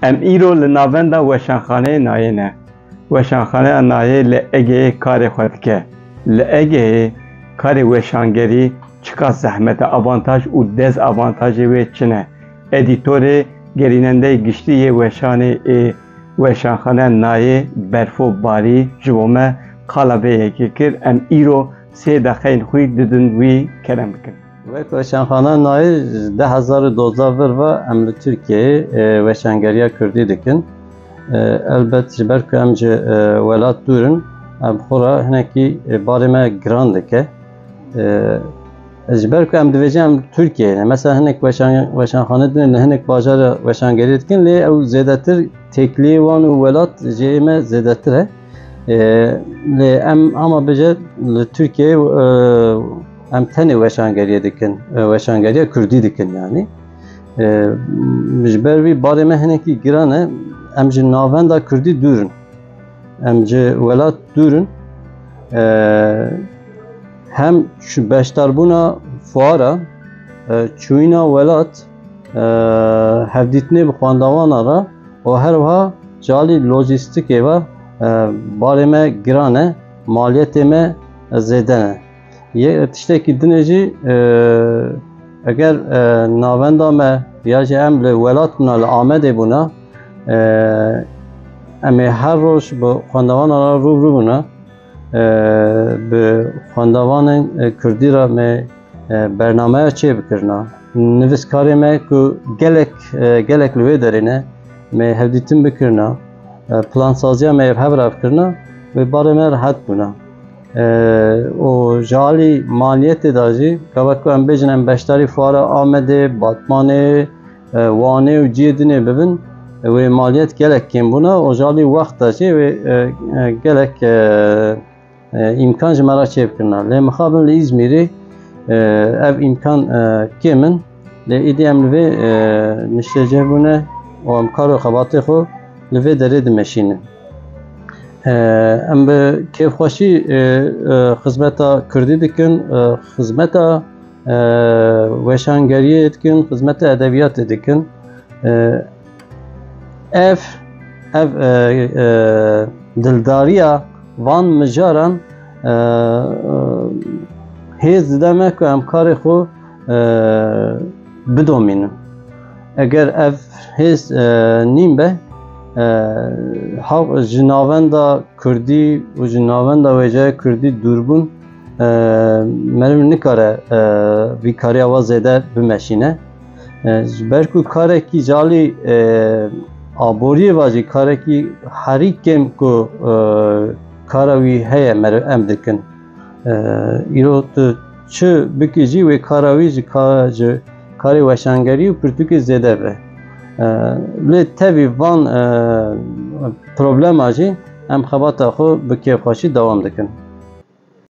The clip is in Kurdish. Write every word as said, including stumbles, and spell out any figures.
Em îro li navenda Weşanxaneyê Nayê ne. Weşanxaneya Nayê li Egeyê karê xwe dike. Li Egeyê karê weşangerî çiqas zehmet e, avantaj û dezavantajê wê çi ne? Edîtorê gerînendeyê giştî yê weşanê ê Weşanxaneya Nayê Berfo Barî ji bo me qala vê yekê kir. Em îro sê deqeyên xwe didin wî, kerem bikin. Wek Weşanxaneya Nayê ji du hezar û dozdeh vir ve em li Tirkiyeyê, e, weşangeriya kurdî dikin. E, elbet ji ber ku em ji, e, welat dûr in, em xwe re hinekî, e, barê me giran dike. E, ji ber ku em dibêjin em Tirkiyeyê ne. Mesela hinek weşan-, weşanxane din li hinek bajara weşangerî dikin, lê ew zêdetir têkiliyê wan û welat ji ê me zêdetir e. E, lê em ama bêje li Tirkiyeyê, e, em tenê weşangeriyê dikin, e, weşangeriya kurdî dikin yani. E, ji ber vî barê me hinekî giran e, em ji navenda kurdî dûr in. Em ji welat dûr in. E, hem şu beşdarbûna fuara, e, çûyîna welat, e, hevdîtinê bi xwendawana re û her wiha ji alî lojîstikê ve, e, barê me giran e, maliyetê me zêde ne. Yê, tiştekî dinê jî, e, eger, e, navenda me ya jî em li welat bûna, li Amedê bûna, e, em ê her roj bi xwendevanan re rû bi rû bûna, e, bi xwendevanên, e, kurdî re me, e, bernameya çêbikirina. Nivîskarê me ku gelek, e, gelek li wê derê ne, me hevdîtin bikirina, e, plansaziya me yê bi hev re bikirina, wê barê me rehet bûna. E, û ji alî maliyetê de jî, gava ku em bêjin em beşdarî fuara Amedê, Batmanê, e, Wanê û cihê dinê bibin, e, wê maliyet gelek kêm bûna û ji alî wext de jî wê, e, e, gelek, e, e, îmkan ji me re çêbikirina. Lê mixabin li Îzmîrê, e, ev îmkan, e, kêm in. Lê êdî em li vê, e, niştecih bûne û em kar û xebatê xwe li vê derê dimeşînin. E, em bi kêfxweşî, e, e, xizmeta kurdî dikin, e, xizmeta, e, weşangeriyê dikin, xizmeta edebiyatê dikin. E, ev, ev, e, e, dildariya van mijaran, e, e, hêz dide me ku em karê xwe, e, bidomînin. Eger ev hêz, e, nîn be, e, ha, ji navenda kurdî û ji navenda wêjeya kurdî dûrbûn, e, meriv nikare, e, vî kariya wa zêde bimeşîne. E, ji ber ku karekî ji alî, e, aboriyê ve jî karekî herî kêm ku, e, kara wî heye meriv em dikin. E, îro tu çi bikî jî wê kara wî ji ka-, ji karê weşangerî û pirtûkê zêde be. E, lê tevî van, e, problema jî em xebata xwe bi kêfxweşî dewam dikin.